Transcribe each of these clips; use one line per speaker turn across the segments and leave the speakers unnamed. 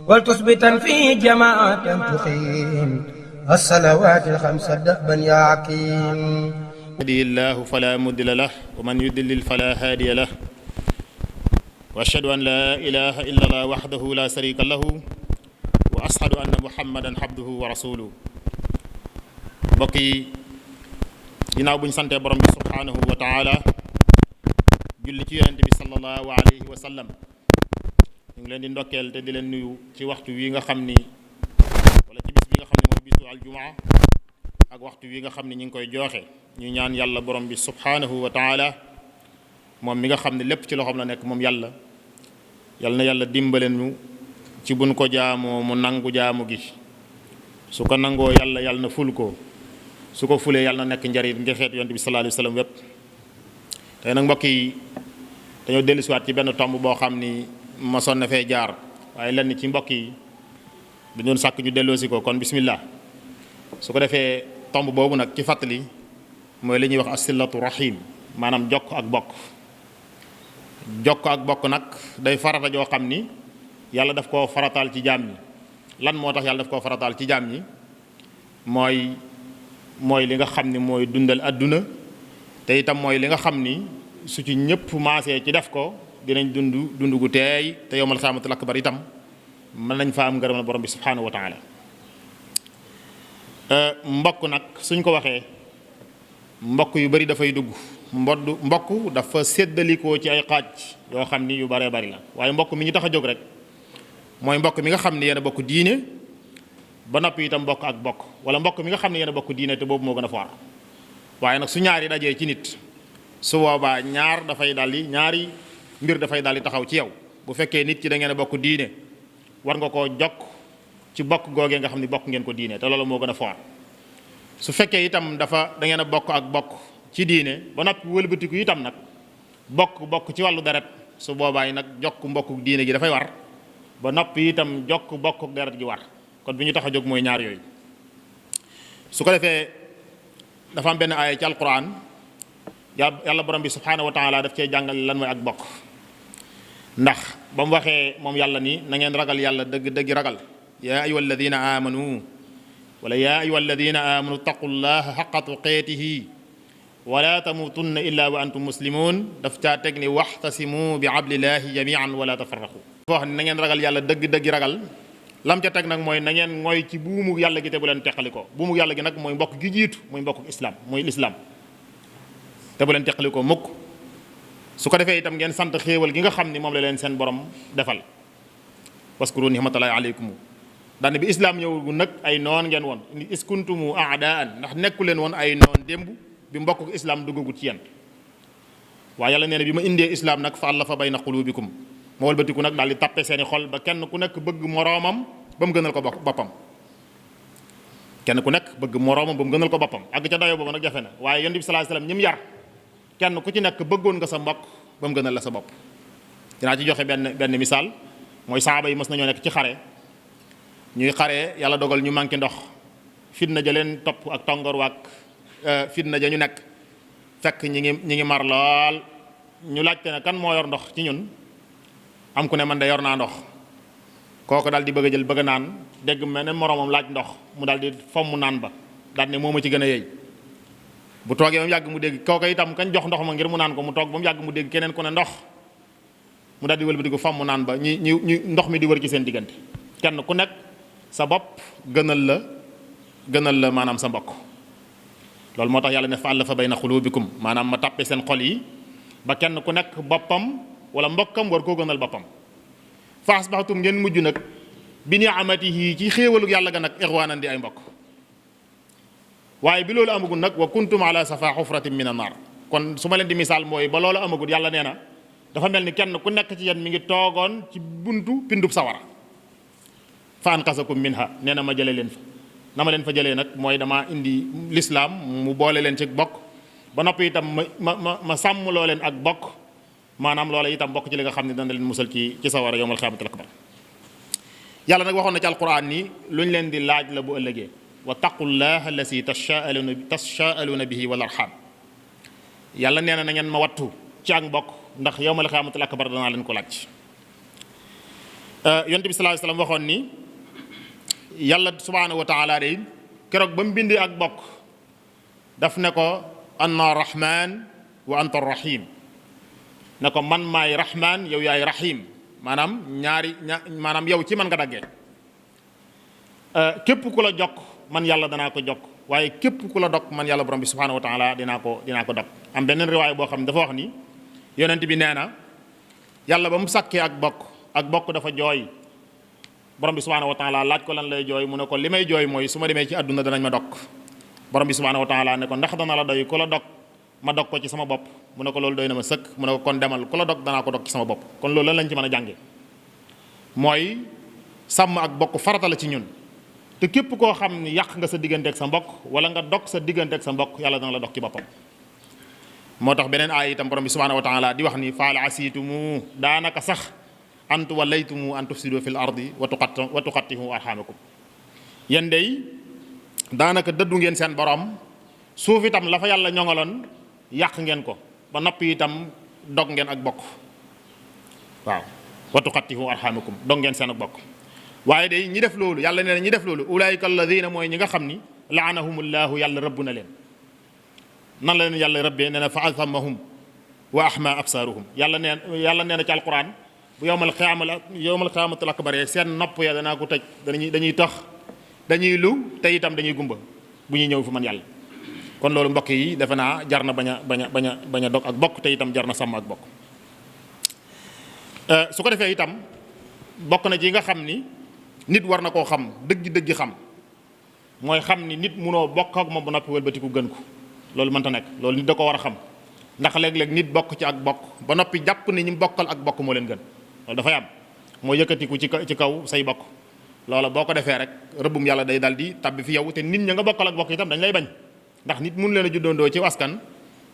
ولتثبتا في جماعة تقيم الصلوات الخمس دأبا يا عكيم.
يهده الله فلا مضل له ومن يضلل فلا هادي له واشهد ان لا اله الا الله وحده لا شريك له واشهد ان محمدا عبده ورسوله. mbokk yi ginnaaw bu ñu santee borom bi subhanahu wa taala julli ci yonente bi sallallahu alayhi wa sallam ñu ngi leen di ndokkeel te di leen nuyu ci waxtu wi nga xam ni wala ci bis bi nga xam ne mooy bisu aljumaa ak waxtu wi nga xam ne ñu ngi koy jooxe ñu ñaan yàlla borom bi subhanahu wa taala moom mi nga xam ne lépp ci loxoom la nekk moom yàlla yal na yàlla dimbaleen ñu ci buñ ko jaamoo mu nangu jaamu gi su ko nangoo yàlla na ful ko su ko fulee yàlla na nekk njariñ ngexeet yonent bi sallallahu alayhi wa sallam wépp tey nag mbokk yi dañoo dellusiwaat ci benn tomb boo xam ni ma sonn fee jaar waaye lenn ci mbokk yi dañoon sàkk ñu delloosi ko kon bismillah su ko defee tomb boobu nag ci fàttali mooy li ñuy wax asilatu rahim maanaam jokk ak bokk nag day farata joo xam ni yàlla daf koo farataal ci jaam ñi. lan moo tax yàlla daf koo farataal ci jaam ñi mooy li nga xam ni mooy dundal adduna te itam mooy li nga xam ni su ci ñëpp maasee ci def ko dinañ dund gu teey te yowmal xiyaamatul akbar itam mën nañ fa am ngërëmal borom bi subhanahu wa taala. mbokk nag suñ ko waxee mbokk yu bari dafay dugg mbokk dafa séddalikoo ci ay xaaj yoo xam ni yu baree bari la waaye mbokk mi ñu tax a jóg rek mooy mbokk mi nga xam ni yéen a bokk diine ba noppi itam mbokk ak bokk wala mbokk mi nga xam ne yéen a bokk diine te boobu moo gën a foor waaye nag su ñaari dajee ci nit su boobaa ñaari mbir dafay daal di taxaw ci yow. bu fekkee nit ki da ngeen a bokk diine war nga koo jokk ci bokk googee nga xam ni bokk ngeen ko diine te loolu moo gën a foor su fekkee itam da ngeen a bokk ak bokk ci diine ba noppi wëlbatiku itam nag bokk ci wàllu deret su boobaa yi nag jokk mbokku diine gi dafay war ba noppi itam jokk bokku deret gi war kon bi ñu tax a jóg mooy ñaar yooyu. su ko defee dafa am benn aaya ci alquran yàlla borom bi subhanahu wa taala daf cee jàngale lan mooy ak bokk ndax ba mu waxee moom yàlla ni na ngeen ragal yàlla dëgg ragal yaa ayyuha alladina amanu wala yaa ayyuha alladina amanu taqullaha xaqa tuqaatihi wala tamutunna illa wa antum muslimun daf caa teg ni waxtasimu bi hablillahi jamian wala tafarraqu foo xam ne na ngeen ragal yàlla dëgg ragal lam ca teg nag mooy na ngeen mooy ci buumu yàlla gi te bu leen teqaliko buumu yàlla gi nag mooy mbokk gi jiitu mooy mbokk islam mooy lislaam te bu leen teqaliko mukk su ko defee itam ngeen sant xéewal gi nga xam ni moom la leen seen borom defal waskuru nihmatallahi aleykum daane bi islaam ñëwul nag ay noon ngeen woon is kuntumu aadaan ndax nekku leen woon ay noon démb bi mbokk islam duggagut ci yéen waaye yàlla nee na bi ma indee islam nag fa allafa bayna qulubikum ma walbatiku nag daal di tappe seeni xol ba kenn ku nekk bëgg moroomam ba mu gënal ko boppam kenn ku nekk bëgg moroomam ba mu gënal ko boppam àgg ca dayo boobu nag jafe na waaye yonent bi sallallahu alayhi wasallam ñi mu yar kenn ku ci nekk bëggoon nga sa mbokk ba mu gënal la sa bopp. dinaa ci joxe benn misaal mooy saaba yi mës nañoo nekk ci xare ñuy xare yàlla dogal ñu manqué ndox fitna ja leen topp ak tongoor waak fitna ja ñu nekk fekk ñi ngi mar lool ñu laajte ne kan moo yor ndox ci ñun am ku ne man de yor naa ndox kooku daal di bëgg a jël bëgg a naan dégg mel ne moroomam laaj ndox mu daal di fomm naan ba daal ne moo ma ci gën a yey bu toogee ba mu yàgg mu dégg kooku itam kañ jox ndox ma ngir mu naan ko mu toog ba mu yàgg mu dégg keneen ku ne ndox mu daal di wëlbati ko fomm naan ba ñi ndox mi di wër ci seen diggante kenn ku nekk sa bopp gënal la maanaam sa mbokk loolu moo tax yàlla ne fa allafa bayna qulubikum maanaam ma tàppe seen xol yi ba kenn ku nekk boppam wala mbokkam war koo gënal boppam fa asbaxtum ngeen mujj nag bi ni'amatihi ci xéewalu yàlla ga nag ixwaanan di ay mbokk waaye bi loolu amagul nag wa kuntum ala safa xufratin min annaar kon su ma leen di misaal mooy ba loolu amagul yàlla nee na dafa mel ni kenn ku nekk ci yéen mi ngi toogoon ci buntu pindub sawara fa anqasakum minha nee na ma jëlee leen fa na ma leen fa jëlee nag mooy dama indi lislaam mu boole leen ci bokk ba noppi itam ma sàmm loo leen ak bokk maanaam loola itam bokk ci li nga xam ne dana leen musal ci sawara yawmal xiyaamatil akbar yàlla nag waxoon na ci alquran ni lu ñu leen di laaj la bu ëllëgee wa taqullaha allasi tasaaluuna bihi wal arham yàlla nee na ngeen ma wattu ci ak mbokk ndax yawmal xiyaamatil akbar danaa leen ko laaj yonent bi sallallahu alayhi wasallam waxoon ni yàlla subhaanahu wa taala day keroog ba mu bindee ak bokk daf ne ko anna rahman wa anta rahim ne ko man maay rahman yow yaay rahim maanaam maanaam yow ci man nga daggee képp ku la jokk man yàlla danaa ko jokk waaye képp ku la dog man yàlla borom bi subhaanahu wa taala dinaa ko dog am beneen riwaay boo xam ne dafa wax ni yonent bi nee na yàlla ba mu sàkkee ak bokk dafa jooy borom bi subhaanahu wa taala laaj ko lan lay jooy mu ne ko li may jooy mooy su ma demee ci àdduna danañ ma dog borom bi subhaanahu wa taala ne ko ndax dana la doy ku la dog ma dog ko ci sama bopp mu ne ko loolu doy na ma sëkk mu ne ko kon demal ku la dog danaa ko dog ci sama bopp kon loolu lan lañ ci mën a jànge mooy sàmm ak bokk farata la ci ñun te képp koo xam ni yàq nga sa diggante ak sa mbokk wala nga dog sa diggante ak sa mbokk yàlla dana la dog ci boppam moo tax beneen aay itam borom bi subhaanahu wa taala di wax ni faal asiitumu daanaka sax antu walaytumu an tufsidu fil ardi wa tuqattihu arhamakum yéen day daanaka dëddu ngeen seen borom suuf itam la fa yàlla ñoŋaloon yàq ngeen ko ba noppi itam dog ngeen ak bokk waaw wa tuqattihu arhamakum dog ngeen seen ak bokk waaye day ñi def loolu yàlla nee na ñi def loolu ulaayika alladina mooy ñi nga xam ni laanahumullahu yàlla rëbb na leen nan la leen yàlla rëbbee nee na fa azamahum wa ahma absaaruhum yàlla nee na ci alquran bu yowmal qiyaamatul akbar seen nopp ya danaa ko tëj dañuy tax dañuy lu te itam dañuy gumba bu ñuy ñëw fu man yàlla kon loolu mbokk yi defe naa jar na bañ a dog ak bokk te itam jar na sàmm ak bokk su ko defee itam bokk na ci nga xam ni nit war na koo xam dëgg xam mooy xam ni nit munoo bokk ak moom ba noppi wëlbatiku gën ko loolu mënta nekk loolu nit da ko war a xam ndax léeg-léeg nit bokk ci ak bokk ba noppi jàpp ni ñi bokkal ak bokk moo leen gën loolu dafay am moo yëkkatiku ci kaw say bokk loola boo ko defee rek rëbbum yàlla day dal di tabbi fi yow te nit ña nga bokkal ak bokk itam dañ lay bañ ndax nit mun leen a juddoondoo ci askan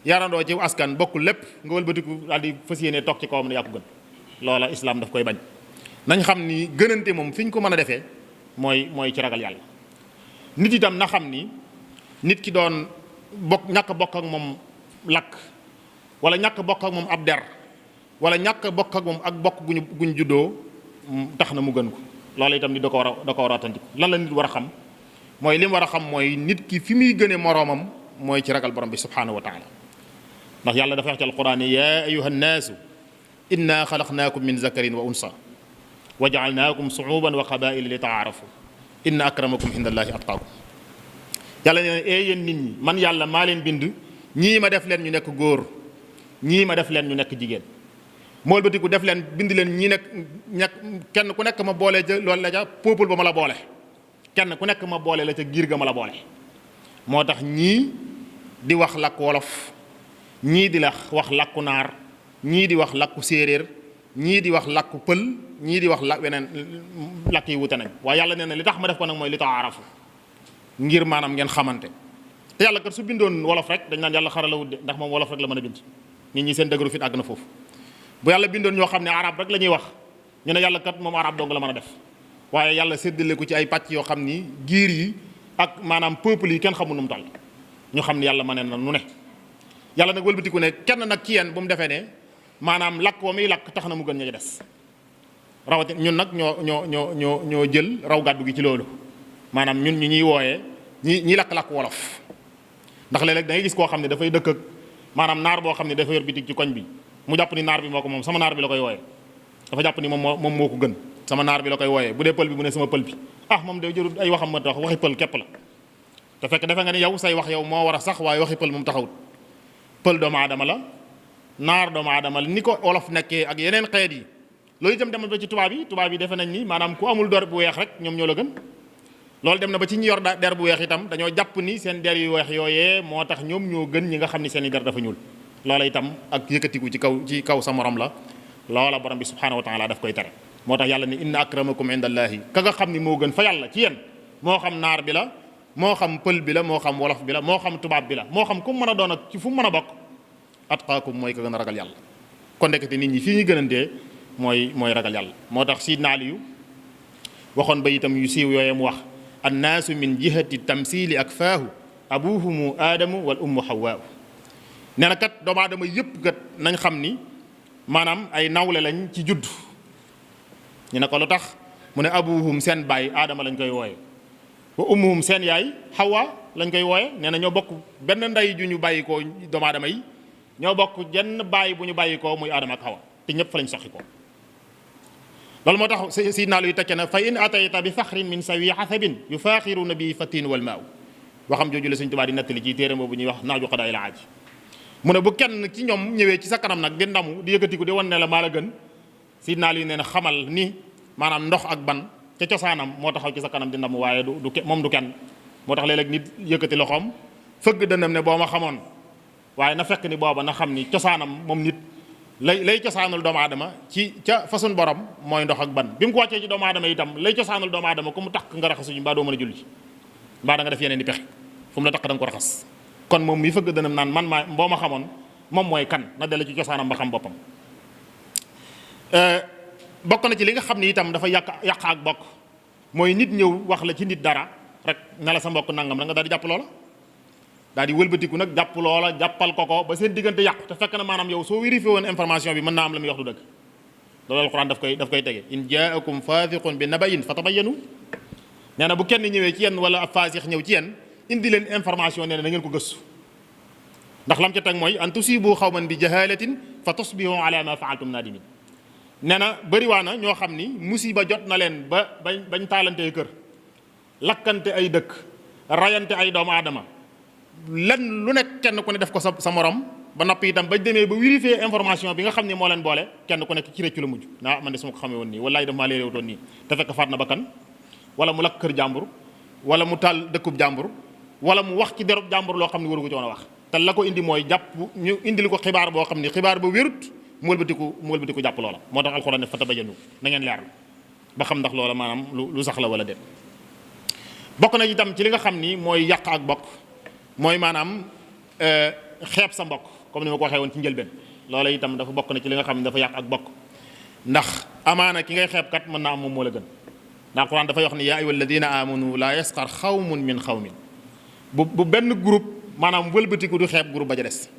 yarandoo ci askan bokkul lépp nga wëlbatiku daal di fas yéene toog ci kawam ne yaa ko gën loola islam daf koy bañ nañ xam ni gënante moom fi ñu ko mën a defee mooy ci ragal yàlla nit itam na xam ni nit ki doon ñàkk bokk ak moom lakk wala ñàkk bokk ak moom ab der wala ñàkk bokk ak moom ak bokk guñ juddoo tax na mu gën ko loolu itam nit da ko war a attandiku lan la nit war a xam mooy li mu war a xam mooy nit ki fi muy gënee moroomam mooy ci ragal borom bi subhanahu wa taala ndax yàlla dafa wax ci alquran ya ayuha nnaasu inna xalaqnaakum min zakarin wa unsa wa jaalnaakum suuban wa qabaila li taarafu inna akramakum indallahi atqaakum yàlla nee na yéen nit ñi man yàlla maa leen bind ñii ma def leen ñu nekk góor ñii ma def leen ñu nekk jigéen mool batiku def leen bind leen ñi nekk kenn ku nekk ma boole ca loolu la ca peuple ba ma la boole kenn ku nekk ma boole la ca giir ga ma la boole moo tax ñii di wax làkku wolof ñii di la wax làkku naar ñii di wax làkku séeréer ñii di wax làkku pël ñii di wax weneen làkk yi wute nañ waaye yàlla nee na li tax ma def ko nag mooy li taarafu ngir maanaam ngeen xamante te yàlla kat su bindoon wolof rek dañ naan yàlla xarala wut de ndax moom wolof rek la mën a bind nit ñi seen dëgëru fit àgg na foofu bu yàlla bindoon ñoo xam ne arab rek la ñuy wax ñu ne yàlla kat moom arab dong la mën a def waaye yàlla séddale ko ci ay pàcc yoo xam ni giir yi ak maanaam peuple yi kenn xamul nu mu toll ñu xam ne yàlla ma ne na nu ne yàlla nag wëlbatiku ne kenn nag ci yéen bu mu defee ne maanaam lakk wa muy lakk tax na mu gën ña ci des rawatina ñun nag ñoo jël raw gàddu gi ci loolu maanaam ñun ñu ñuy wooyee ñi lakk-lakk wolof ndax léeg-léeg da ngay gis koo xam ne dafay dëkk ak maanaam naar boo xam ne dafa yor bitig ci koñ bi mu jàpp ni naar bi moo ko moom sama naar bi la koy wooyee dafa jàpp ni moom moo ko gën sama naar bi la koy wooyee bu dee pël bi bu ne sama pël bi moom day jërul ay waxam ma tax waxi pël képp la te fekk defe nga ni yow say wax yow moo war a sax waaye waxi pël moom taxawut pël doomu aadama la naar doomu aadama la ni ko wolof nekkee ak yeneen xeet yi loolu itam demal ba ci tubaab yi defe nañ ni maanaam ku amul der bu weex rek ñoom ñoo la gën loolu dem na ba ci ñi yor der bu weex itam dañoo jàpp ni seen der yu weex yooyee moo tax ñoom ñoo gën ñi nga xam ni seen i der dafa ñuul loola itam ak yëkkatiku ci kaw sa morom la loola borom bi subhanahu wa taala daf koy tere moo tax yàlla ni inna akramakum indallahi ka nga xam ni moo gën fa yàlla ci yéen moo xam naar bi la moo xam pël bi la moo xam wolof bi la moo xam tubaab bi la moo xam ku mu mën a doon ak ci fu mu mën a bokk atqaakum mooy ka gën a ragal yàlla kon ndekete nit ñi fii ñu gënantee mooy ragal yàlla moo tax Sidna Aliyu waxoon ba itam yu siiw yooye mu wax annaasu min jihati tamsili akfaahu abuhumu aadamu wal ummu hawaahu nee na kat doomu aadama yëpp kat nañ xam ni maanaam ay nawle lañ ci judd ñu ne ko lu tax mu ne abuhum seen baay aadama lañ koy wooye wa ummuhum seen yaay Hawa lañ koy wooye nee na ñoo bokk benn ndey ju ñu bàyyi koo doomu aadama yi ñoo bokk jenn baay bu ñu bàyyi koo muy aadama ak Hawa te ñëpp fa lañ soxi ko loolu moo tax si naa luy tekke na fa in atayta bi faxrin min sawi xasabin yufaaxiruna bi fatin wal maaw waxam jooju la Sëñ Tuubaa di nettali ci téere boobu ñuy wax naaju xadaa ila aaj mu ne bu kenn ci ñoom ñëwee ci sa kanam nag di ndamu di yëkkatiku di wan ne la maa la gën si naa luy nee na xamal ni maanaam ndox ak ban ca cosaanam moo taxaw ci sa kanam di ndamu waaye du moom du kenn moo tax léeg-léeg nit yëkkati loxoom fëgg dënnam ne boo ma xamoon waaye na fekk ni booba na xam ni cosaanam moom nit lay cosaanul doomu aadama ci ca façon borom mooy ndox ak ban bi mu ko wàccee ci doomu aadama itam lay cosaanul doomu aadama ku mu takk nga raxasuñu mbaa doo mën a julli mbaa da nga def yeneen di pexe fu mu la takk da nga ko raxas kon moom mi fëgg dënnam naan man maa boo ma xamoon moom mooy kan na dellu ci cosaanam ba xam boppam bokk na ci li nga xam ni itam dafa yàq ak bokk mooy nit ñëw wax la ci nit dara rek ne la sa mbokk nangam la nga daal di jàpp loola daal di wëlbatiku nag jàpp loola jàppal ko ba seen diggante yàqu te fekk na maanaam yow soo vérifié woon information bi mën naa am la muy wax du dëgg loolu alxuraan daf koy tege in jaakum faasiqun bi nabayin fatabayyanu nee na bu kenn ñëwee ci yéen wala ab faasix ñëw ci yéen indi leen information nee na ngeen ko gëstu ndax lam ca teg mooy an tusibu xawman bi jahalatin fa tusbihu ala ma faaltum nadimin nee na bëriwaa na ñoo xam ni musiba jot na leen ba bañ taalantee kër lakkante ay dëkk rayante ay doomu aadama lenn lu nekk kenn ku ne def ko sa morom ba noppi itam bañ demee ba vérifier information bi nga xam ne moo leen boole kenn ku nekk ci réccu la mujj naa man de su ma ko xamee woon nii wallaay daf maa léeréewutoon nii te fekk faat na bakkan wala mu lakk kër jàmbur wala mu taal dëkkub jàmbur wala mu wax ci derub jàmbur loo xam ne waru ko ci woon a wax te la ko indi mooy jàpp ñu indil ko xibaar boo xam ne xibaar ba wérut mu wëlbatiku jàpp loola moo tax alxuraan ne fatabayyanu na ngeen leer ba xam ndax loola maanaam lu sax la wala déet bokk na itam ci li nga xam ni mooy yàq ak bokk mooy maanaam xeeb sa mbokk comme ni ma ko waxee woon ci njëlbeen loola itam dafa bokk na ci li nga xam ne dafa yàq ak bokk ndax amaana ki ngay xeeb kat mën naa am moom moo la gën ndax alxuraan dafay wax ni yaa ayyuha alladina amanu laa yasxar xawmun min xawmin bu benn groupe maanaam wëlbatiku du xeeb groupe ba ja des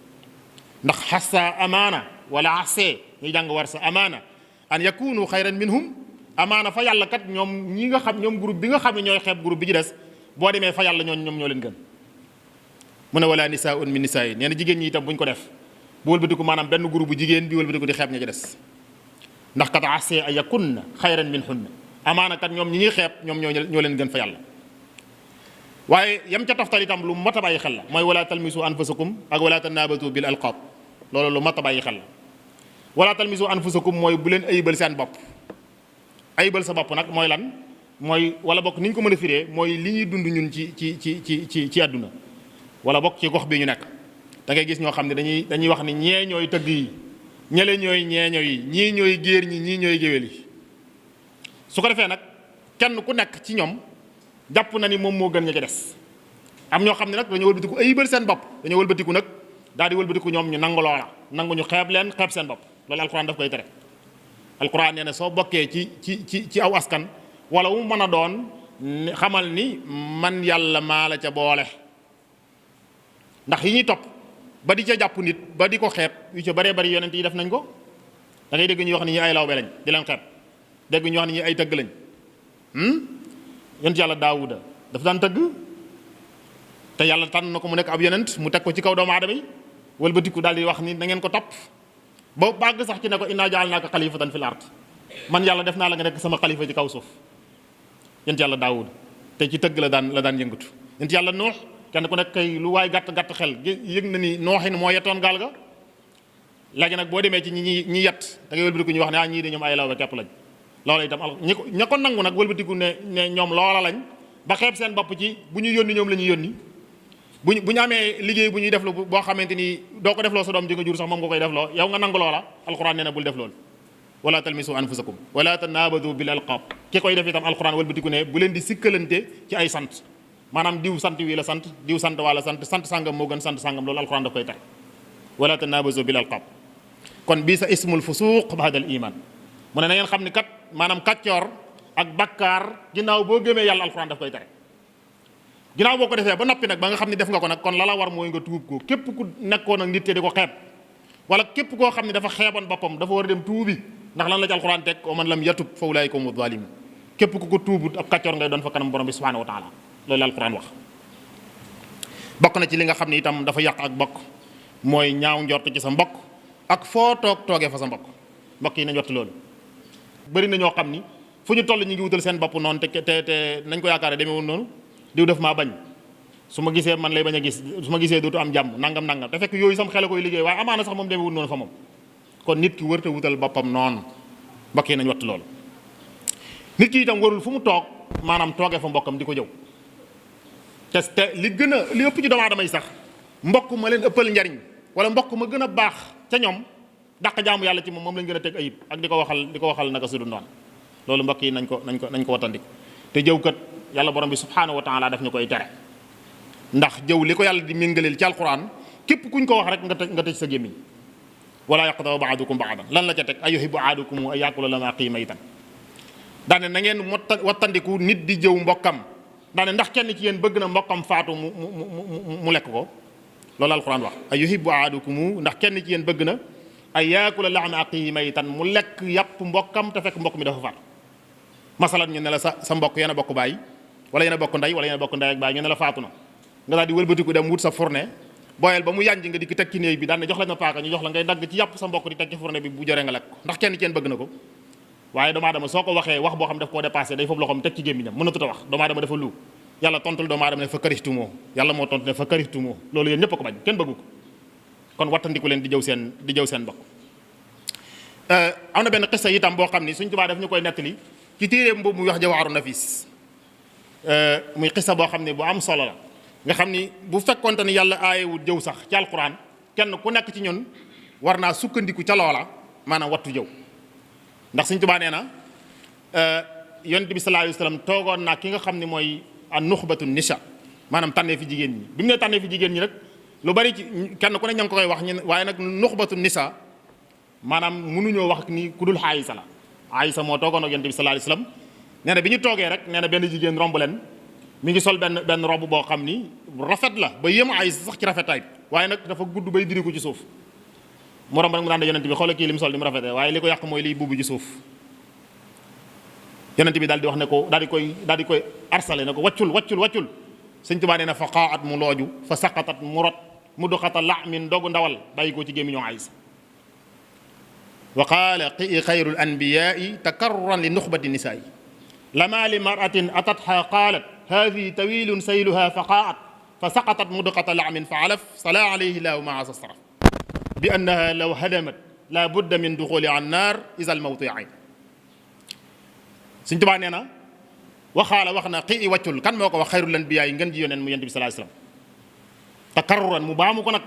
ndax xasa amaana wala asee ñuy jàng war sa amaana an yakunu xayran minhum amaana fa yàlla kat ñoom ñi nga xam ñoom groupe bi nga xam ne ñooy xeeb groupe bi ci des boo demee fa yàlla ñoom ñoo leen gën mu ne wala nisaun min nisaa yi nee na jigéen ñi itam bu ñu ko def bu wëlbatiku maanaam benn groupe bu jigéen bi wëlbatiku di xeeb ña ci des ndax kat asee an yakunna xayran minhunna amaana kat ñoom ñi ñuy xeeb ñoom ñoo leen gën fa yàlla waaye yam ca toftal itam lu mat a bàyyi xel la mooy wala talmisu anfusakum ak wala tanabatu bil alqab loolu lu mat a bàyyi xel la wala talmisu anfusakum mooy bu leen ayibal seen bopp ayibal sa bopp nag mooy lan mooy wala bokk ni ñu ko mën a firee mooy li ñuy dund ñun ci àdduna wala bokk ci gox bi ñu nekk da ngay gis ñoo xam ne dañuy wax ni ñee ñooy tëgg yi ñele ñooy ñeeño yi ñii ñooy géer ñi ñii ñooy géwél yi su ko defee nag kenn ku nekk ci ñoom jàpp na ni moom moo gën ña ca des am ñoo xam ne nag dañoo wëlbatiku ayibal seen bopp dañoo wëlbatiku nag daal di wëlbatiku ñoom ñu nangu loola nangu ñu xeeb leen xeeb seen bopp loolu alquran daf koy tere alquran nee na soo bokkee ci aw askan wala wu mën a doon xamal ni man yàlla maa la ca boole ndax yi ñuy topp ba di ca jàpp nit ba di ko xeeb yu ca baree bari yonent yi def nañ ko da ngay dégg ñu wax ni ñi ay lawbe lañ di leen xeeb dégg ñu wax ni ñi ay tëgg lañ yonent yàlla daawuda dafa daan tëgg te yàlla tànn na ko mu nekk ab yonent mu teg ko ci kaw doomu aadama yi wëlbatiku daal di wax ni na ngeen ko topp ba bàgg sax ci ne ko innaa ja'alnaaka xalifatan fil ard man yàlla def naa la nga nekk sama xalifa ci kaw suuf yonent yàlla daawuda te ci tëgg la daan yëngatu yonent yàlla nuux kenn ku nekk kay lu waay gàtt xel yëg na ni nooxin moo yettoon gaal ga léegi nag boo demee ci ñi yett da ngay wëlbatiku ñu wax ne ñii de ñoom ay lawbe képp lañ loola itam ña ko nangu nag wëlbatiku ne ñoom loola lañ ba xeeb seen bopp ci bu ñu yónni ñoom la ñuy yónni bu ñu amee liggéey bu ñuy def boo xamante ni doo ko defloo sa doom ji nga jur sax moom nga koy defloo yow nga nangu loola alquran nee na bul def loolu wala talmisu anfusakum wala tanabadu bil alqab ki koy def itam alquran wëlbatiku ne bu leen di sikkalante ci ay sant maanaam diw sant wi la sant diw sant wala sant sàngam moo gën sant sàngam loolu alquran daf koy tere wala tanabadu bil alqab kon bii sa ismul fusuq ba'dal iman mu ne na ngeen xam ni kat maanaam kàccoor ak bakkaar ginnaaw boo gëmee yàlla alxuraan daf koy tere ginnaaw boo ko defee ba noppi nag ba nga xam ne def nga ko nag kon la war mooy nga tuub ko képp ku nekkoon ak nit te di ko xeeb wala képp koo xam ne dafa xeeboon boppam dafa war a dem tuubi ndax lan la ci alquran teg wa man lam yatub fa ulaa'ika humu zaalimuun képp ku ko tuubut ab kàccoor ngay doon fa kanam borom bi subhanahu wa taala loolu la alquran wax. bokk na ci li nga xam ne itam dafa yàq ak bokk mooy ñaaw njort ci sa mbokk ak foo toogee fa sa mbokk yi nañ wattu loolu. bëri na ñoo xam ni fu ñu toll ñu ngi wutal seen bopp noonu te nañ ko yaakaare demeewul noonu diw def maa bañ su ma gisee man lay bañ a gis su ma gisee dootu am jàmm nangam te fekk yooyu sam xel koy liggéey waaye amaana sax moom demeewul noonu fa moom. kon nit ki wërta wutal boppam noonu mbokk yi nañ wattu loolu. nit ki itam warul fu mu toog maanaam toogee fa mbokkam di ko jëw te li ëpp ci doomu aadama yi sax mbokk ma leen ëppal njariñ wala mbokk ma gën a baax ca ñoom dàq jaamu yàlla ci moom lañ gën a teg ayib ak di ko waxal naka su dul noonu loolu mbokk yi nañ ko wattandik te jëw kat yàlla borom bi subhanahu wa taala daf ñu koy tere ndax jëw li ko yàlla di méngaleel ci alquran képp kuñ ko wax rek nga tëj sa gémmiñ wala yaqdaw ba'dukum ba'dan lan la ca teg ayuhibbu ahadukum an yakula lama qimaytan daane na ngeen wattandiku nit di jëw mbokkam daane ndax kenn ci yéen bëgg na mbokkam faatu mu lekk ko loolu alquran wax ayuhibbu ahadukum ndax kenn ci yéen bëgg na ay yaakula lahma axiihi maytan mu lekk yàpp mbokkam te fekk mbokk mi dafa faatu masalan ñu ne la sa mbokk yéen a bokk baay wala yéen a bokk ndey wala yéen a bokk ndey ak baay ñu ne la faatu na nga daal di wëlbatiku dem wut sa fourne booyal ba mu yànj nga dikk teg ci néeg bi daan ne jox la ma paaka ñu jox la ngay dagg ci yàpp sa mbokk di teg ci fourne bi bu jëree nga lekk ko ndax kenn ci yéen bëgg na ko waaye doomu aadama soo ko waxee wax boo xam daf koo dépassé day foofu loxoom teg ci gémmiñam mënatut a wax doomu aadama dafa lu yàlla tontul doomu aadama ne fa karihtumoo yàlla moo tontu ne fa karihtumoo loolu yéen ñëpp a ko bañ kenn bëggu ko kon wattandiku leen di jëw seen mbokk. am na benn xissa itam boo xam ni Sëñ Tuubaa daf ñu koy nettali ci téeréem boobu muy wax Jawaaru Nafiis muy xissa boo xam ne bu am solo la nga xam ni bu fekkonte ni yàlla aayewul jëw sax ci alquran kenn ku nekk ci ñun war naa sukkandiku ca loola maanaam wattu jëw ndax Sëñ Tuubaa nee na yonent bi sallallahu alayhi wa sallam toogoon naa ki nga xam ne mooy an nuxbatu nisa maanaam tànnee fi jigéen ñi bi mu nee tànnee fi jigéen ñi rek lu bari ci kenn ku ne ña ngi ko koy wax ñun waaye nag nuxbatu nisa maanaam mënuñoo wax ni ku dul Aysa la Aysa moo toogoon ak yonent bi sallallahu alayhi wa sallam nee na bi ñu toogee rek nee na benn jigéen romb leen mi ngi sol benn robe boo xam ni rafet la ba yéem Aysa sax ci rafetaay waaye nag dafa gudd bay diri ko ci suuf mu romb rek mu daan de yonent bi xoolal kii li mu sol ni mu rafetee waaye li ko yàq mooy liy buubu ci suuf yonent bi daal di wax ne ko daal di koy arsale ne ko waccul Sëñ Tuubaa nee na fa qaa'at mu looju fa saqatat mu rot mu duxata la'min dogu ndawal bàyyi ko ci gémmiñu Aysa wa qaala qi xayrul anbiyaai takarruran li nuxbati nisaai lama li maratin atatha qaalat haadihi tawilun sayluha fa qaa'at fa saqatat mudqata la'min fa alaf sala alayhi laahu maa saraf bi annaha law hadamat la budda min duxuli an naar isa al mawti ayn. Sëñ Tuubaa nee na waxaala wax na xii wàccul kan moo ko wax xayrul anbiyaa yi ngeen ji yoneen mu yonent bi sallallahu alayhi wasallam takarruran mu baamu ko nag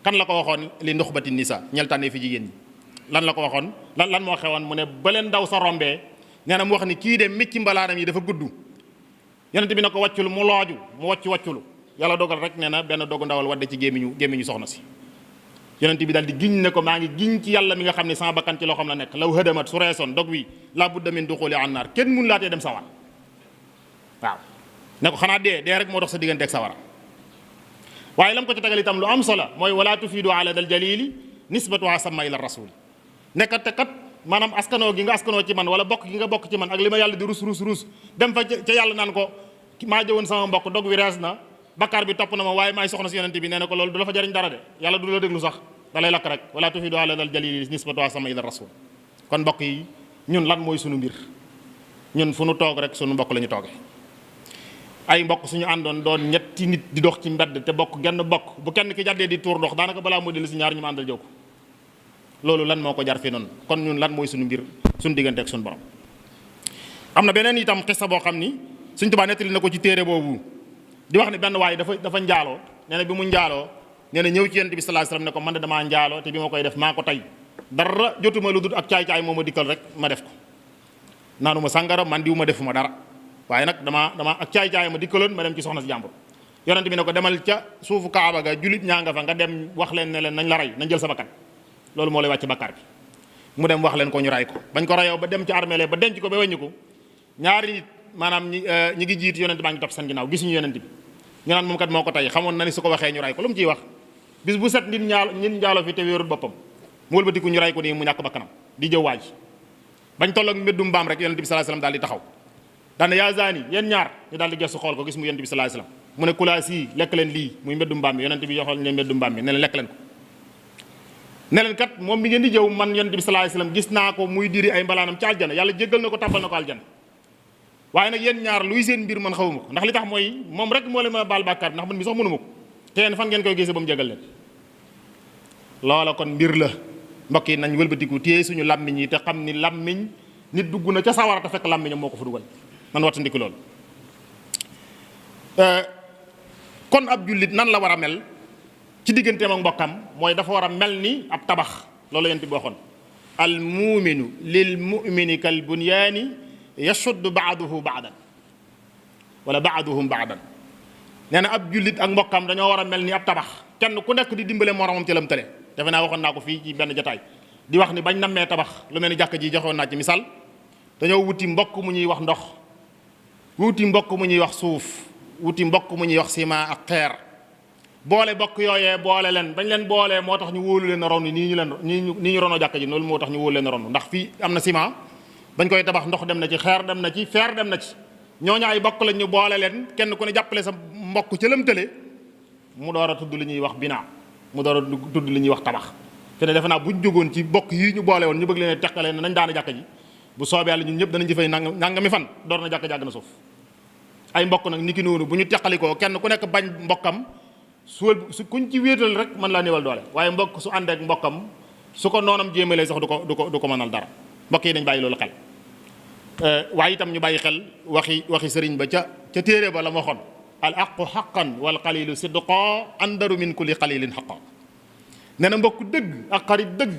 kan la ko waxoon li nuxbati nisa ñel tànnee fi jigéen ñi lan la ko waxoon lan moo xewoon mu ne ba leen ndaw sa rombee nee na mu wax ni kii de micci mbalaanam yi dafa gudd yonent bi ne ko wàccul mu looju mu wàcculu yàlla dogal rek nee na benn dogu ndawal wadde ci gémmiñu soxna si yonent bi daal di giñ ne ko maa ngi giñ ci yàlla mi nga xam ne sama bakkan ci loxoom la nekk law hëdamat su reesoon dog wi la budda min duxuli an naar kenn mun laatee dem sawar waaw ne ko xanaa dee rek moo dox sa diggante ak sawara waaye lam ko ci tegal itam lu am solo mooy wala tufiidu ala dal jalili nisbatuha sama ila rasul nekkat te kat maanaam askanoo gi nga askanoo ci man wala bokk gi nga bokk ci man ak li ma yàlla di rus dem fa ca yàlla naan ko maa jëwoon sama mbokk dog wi rees na bakkaar bi topp na ma waaye maay soxna si yonent bi nee na ko loolu du la fa jariñ dara de yàlla du la déglu sax da lay lakk rek wala tufiidu ala dal jalili nisbatuha sama ila rasul kon mbokk yi ñun lan mooy sunu mbir ñun fu nu toog rek sunu mbokk la ñu toogee ay mbokk suñu àndoon doon ñetti nit di dox ci mbedd te bokk genn bokk bu kenn ki jàddee di tuur ndox daanaka balaa moo dellu si ñaar ñu ma àndal jëw ko loolu lan moo ko jar fi noonu kon ñun lan mooy suñu mbir suñu diggante ak suñu borom. am na beneen itam xissa boo xam ni Sëñ Tuubaa nettali na ko ci téere boobu di wax ne benn waaye dafa njaaloo nee na bi mu njaaloo nee na ñëw ci Yonent bi sallallahu alayhi wasallam ne ko man de damaa njaaloo te bi ma koy def maa ko tey dara jotuma lu dul ak caay-caay moo ma dikkal rek ma def ko naanuma sàngara man diw ma defuma dara waaye nag dama ak caay-caay ma dikkaloon ma dem ci soxna si jàmbur Yonent bi ne ko demal ca suufu Kaaba ga julit ñaa nga fa nga dem wax leen ne leen nañ la rey nañ jël sa bakkan loolu moo lay wàcc bakkaar bi mu dem wax leen ko ñu ray ko bañ ko rayoo ba dem ci armée ba denc ko ba weññi ko ñaari nit maanaam ñi ngi jiit yonent baa ngi topp seen ginnaaw gisuñu yonent bi ñu naan moom kat moo ko tey xamoon na ni su ko waxee ñu ray ko lu mu ciy wax bis bu set nit njaalo fi te wéerul boppam mu wëlbatiku ñu ray ko nii mu ñàkk bakkanam di jëw waaj bañ tolloog mbeddum mbaam rek yonent bi sallallahu alayhi wasallam daal di taxaw daane yaa zaani yéen ñaar ñu daal di gestu xool ko gis mu yonent bi sallallahu alayhi wasallam mu ne kulaas yi lekk leen lii muy mbeddum mbaam bi yonent bi joxoon leen mbeddum mbaam bi ne leen lekk leen ko ne leen kat moom mi ngeen di jëw man yonent bi sallallahu alayhi wasallam gis naa ko muy diri ay mbalaanam ci aljana yàlla jéggal na ko tàbbal na ko aljana waaye nag yéen ñaar luy seen mbir man xawuma ko ndax li tax mooy moom rek moo leen mën a baal bàkkaar ndax man mi sax mënuma ko te yéen fan ngeen koy gisee ba mu jégal leen loola kon mbir la mbokk yi nañ wëlbatiku téye suñu làmmiñ yi te xam ni làmmiñ nit dugg na ca sawara te fekk làmmiñam moo ko fa dugal man wattandiku loolu kon ab jullit nan la war a mel ci digganteem ak mbokkam mooy dafa war a mel ni ab tabax loolu yent bi waxoon al muuminu lil mu'mini kal bunyaani yashuddu ba'duhu ba'dan wala ba'duhum ba'dan nee na ab jullit ak mbokkam dañoo war a mel ni ab tabax kenn ku nekk di dimbale moromam ci lam tële defe naa waxoon naa ko fii ci benn jotaay di wax ni bañ nammee tabax lu mel ni jàkka ji joxoon naa ci misaal dañoo wuti mbokk mu ñuy wax ndox wuti mbokk mu ñuy wax suuf wuti mbokk mu ñuy wax ciment ak xeer boole bokk yooyee boole leen bañ leen boolee moo tax ñu wóolu leen a ron nii ñu ronoo jàkka ji loolu moo tax ñu wóolu leen a ron ndax fii am na ciment bañ koy tabax ndox dem na ci xeer dem na ci fer dem na ci ñooñu ay bokk lañ ñu boole leen kenn ku ne jàppale sa mbokk ca lam tële mu door a tudd li ñuy wax binaa mu door a tudd li ñuy wax tabax te ne defe naa buñ jógoon ci bokk yi ñu boole woon ñu bëgg leen teqale ne nañ daana jàkka ji bu soobee yàlla ñun ñëpp danañ ci fay nangami fan door na jàkka jàgg na suuf ay mbokk nag ni ki noonu bu ñu teqalikoo kenn ku nekk bañ mbokkam su kuñ ci wéetal rek mën laa néewal doole waaye mbokk su ànd ak mbokkam su ko noonam jéemalee sax du ko mënal dara mbokk yi dañ bàyyi loolu xel waaye itam ñu bàyyi xel waxi sëriñ ba ca téere ba la ma waxoon al aqu xaqan wal qalilu sidqa andaru min kulli qalilin xaqa nee na mbokk dëgg ak xarit dëgg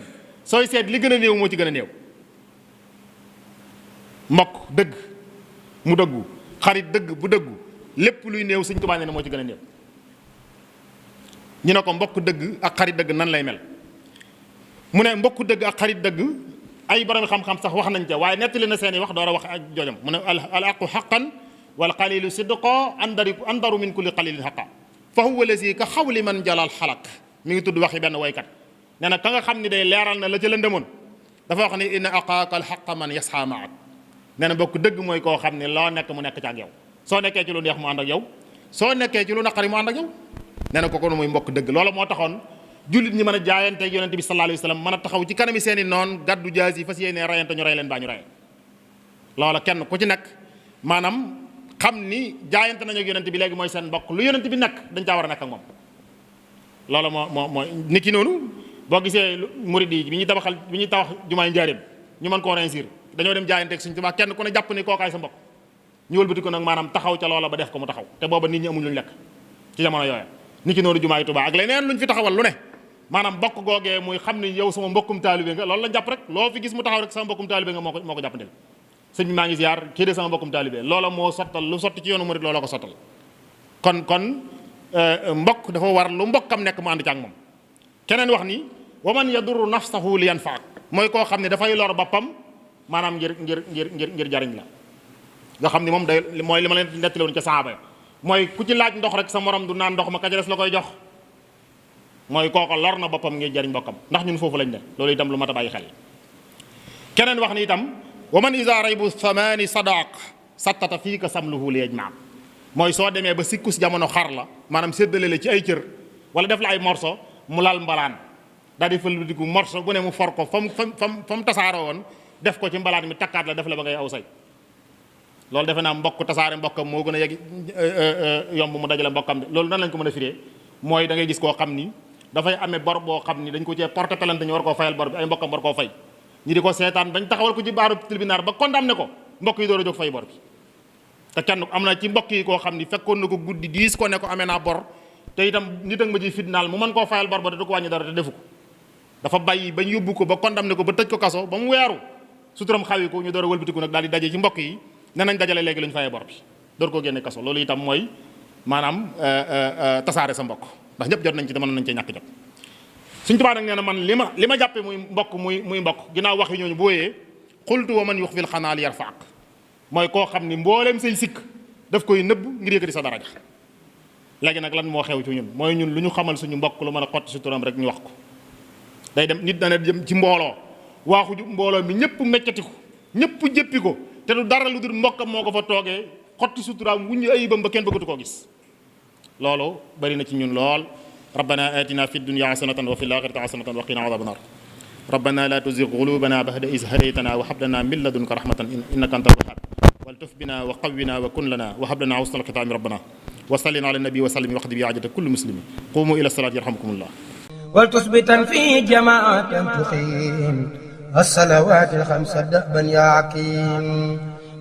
sooy seet li gën a néew moo ci gën a néew mbokk dëgg mu dëggu xarit dëgg bu dëggu lépp luy néew Sëñ Tuubaa nee na moo ci gën a néew ñu ne ko mbokk dëgg ak xarit dëgg nan lay mel mu ne mbokk dëgg ak xarit dëgg ay borom xam-xam sax wax nañ ca waaye nettali na seen i wax door a wax ak joojam mu ne al aqu xaqan wal qalilu sidqa andaru min kulli qalilin xaqa fa huwa lazi ka xawli man jalal xalaq mi ngi tudd waxi benn woykat nee na ka nga xam ni day leeral na la ca lëndëmoon dafa wax ni inna aqaaka al xaqa man yasxa maak nee na mbokk dëgg mooy koo xam ne loo nekk mu nekk ci ak yow soo nekkee ci lu neex mu ànd ak yow soo nekkee ci lu naqari mu ànd ak yow nee na kooku mooy mbokk dëgg loolu moo taxoon jullit ñi mën a jaayante ak yonente bi sallallahu alayhi wasallam mën a taxaw ci kanami seeni noon gaddu jaas yi fas yéene rayante ñu rey leen baa ñu rey loola kenn ku ci nekk maanaam xam ni jaayante nañu ak yonente bi léegi mooy seen mbokk lu yonente bi nekk dañ caa war a nekk ak moom loola moo nit ki noonu boo gisee murid yi bi ñuy tabax jumaay njaareem ñu mën koo réussir dañoo dem jaayante ak Sëñ Tuubaa kenn ku ne jàpp ni kookaay sa mbokk ñu wëlbati ko nag maanaam taxaw ca loola ba def ko mu taxaw te booba nit ñi amuñ luñ lekk ci jamono yooya nit ki noonu jumaay Tuubaa ak leneen luñ fi taxawal lu ne maanaam mbokk googee muy xam ni yow sama mbokkum taalibe nga loolu lañ jàpp rek loo fi gis mu taxaw rek sama mbokkum taalibe nga moo ko jàppandil sëñ bi maa ngi ziar kii de sama mbokkum taalibe loola moo sottal lu sotti ci yoonu murid loola ko sottal kon mbokk dafa war lu mbokkam nekk mu ànd ci ak moom keneen wax ni wa man yadurru nafsahu li yanfaak mooy koo xam ne dafay lor boppam maanaam ngir jariñ la nga xam ni moom day mooy li ma leen nettali woon ca saaba mooy ku ci laaj ndox rek sa morom du naan ndox ma ka ca des la koy jox mooy kooko lor na boppam ngir jariñ bokkam ndax ñun foofu lañ ne loolu itam lu mat a bàyyi xel keneen wax ni itam wa man isa raybu thamani sadaq sattata fii ka samluhu li yajmaa mooy soo demee ba sikkus jamono xar la maanaam séddale la ci ay cër wala def la ay morso mu lal mbalaan daal di fëlbatiku morso bu ne mu for ko fa mu tasaaroo woon def ko ci mbalaan mi takkaat la def la ba ngay aw say loolu defe naa mbokk tasaare mbokkam moo gën a yegg yomb mu dajale mbokkam de loolu nan lañ ko mën a firee mooy da ngay gis koo xam ni dafay amee bor boo xam ni dañ ko cee porté plainte ñu war koo fayal bor bi ay mbokkam war koo fay ñi di ko seetaan bañ taxawal ko ci baaru tribunal ba condamné ko mbokk yi door a jóg fay bor bi te kenn am na ci mbokk yi koo xam ni fekkoon na ko guddi diis ko ne ko amee naa bor te itam nit ak ma ci fitnaal mu mën koo fayal bor ba te du ko wàññi dara te defu ko dafa bàyyi bañ yóbbu ko ba condamné ko ba tëj ko kaso ba mu weeru suturam xawi ko ñu door a wëlbatiku nag daal di daje ci mbokk yi ne nañ dajale léegi lu ñu fayee bor bi door koo génne kaso loolu itam mooy maanaam tasaare sa mbokk ndax ñëpp jot nañ ci te mën nañ cee ñàkk jot Sëñ Tuubaa nag nee na man li ma jàppe muy mbokk muy mbokk ginnaaw wax yi ñooñu booyee xultu wa man yux fil xanaal yarfaak mooy koo xam ni mbooleem say sikk daf koy nëbb ngir yëkkati sa daraja léegi nag lan moo xew ci ñun mooy ñun lu ñu xamal suñu mbokk lu mën a xotti suturam rek ñu wax ko day dem nit dana dem ci mbooloo waaxu mbooloo mi ñëpp meccatiku ñëpp jëppi ko te du dara lu dul mbokkam moo ko fa toogee xotti suturaam wuñu ayibam ba kenn bëggatu koo gis. loolu bari na ci ñun lool. rabbana atina fi dunya hasanatan wa fil akhirati hasanatan wa qina adhaban nar. rabbana la tuzigh qulubana ba'da idh hadaytana wa hab lana min ladunka rahmatan innaka antal wahhab waltuf bina wa qawwina wa kun lana wa hab lana husnal khitami rabbana wa salli ala nabi wa sallim waqdi bi hajati kulli muslimin qumu ila salati yarhamkumullah.
ولتثبتا في جماعة تقيم الصلوات الخمس دأبا يا عكيم